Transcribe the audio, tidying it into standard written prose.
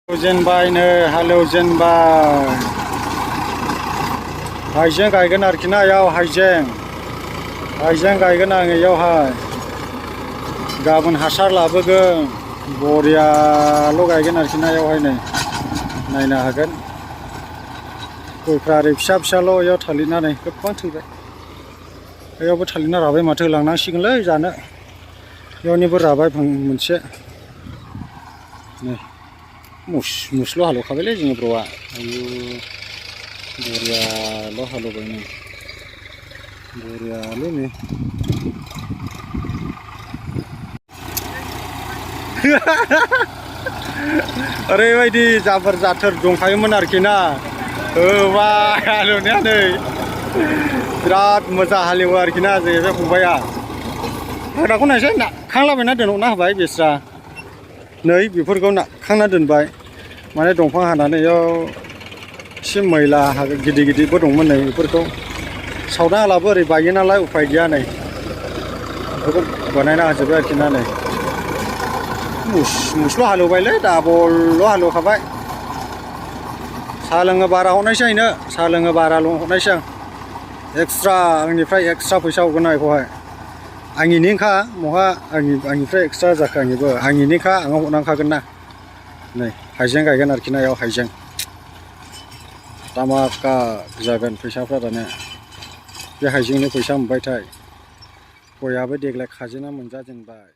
हालेवजेनबाय नै हालेवजेनबाय हाइजें गायगोन आरोखि ना इयाव हाइजें गायगोन आं इयावहाय गाबोन हासार लाबोगोन बरियाल' गायगोन आरोखि ना इयावहाय नै नायनो हागोन गयफ्रा ओरै फिसा फिसाल' इयाव थालिरना नै गोबां थैबाय इयावबो थालिरना राबाय माथो लांनांसिगोनलै जानो इयावनिबो राबाय मोनसे नै मुसल' हालेवखाबायलै जोङो ब्र'आ आयु बरियाल' हालेवबाय नै बरियालै नै ओरैबायदि जाबोर जाथोर दंखायोमोन आरोखि ना होबाय हालेवनाया नै बिराद मोजां हालेवो आरोखि ना जोंनि बे फंबाया हाग्राखौ नायसै नारखांलाबायना दोनहरना होबाय बेस्रा नै बेफोरखौ नारखांना दोनबाय माने दंफां हानानै इयाव एसे मैला गिदिर गिदिरबो दंमोन नै बेफोरखौ सावना होलाबो ओरै बायो नालाय उफाय गैया नै बेफोरखौ बानायना होजोब्बाय आरोखि ना नै मुसल' हालेवबायलै डाबल' हालेवखाबाय साहा लोङो बारा हरनायसै आंनो साहा लोङो बाराल' हरनायसै आं एक्सट्रा आंनिफ्राय एक्सट्रा फैसा हरगोन आं बेखौहाय आंनिनोखा महा आंनिफ्राय एक्सट्रा जाखो आंनिबो आंनिनोखा आंनाव हरनांखागोन ना नै हाइजें गायगोन आरोखि ना इयाव हाइजें दामाका जागोन फैसाफ्रा दाने बे हाइजेंनि फैसा मोनबायथाय गयाबो देग्लाय खाजोना मोनजाजेनबाय।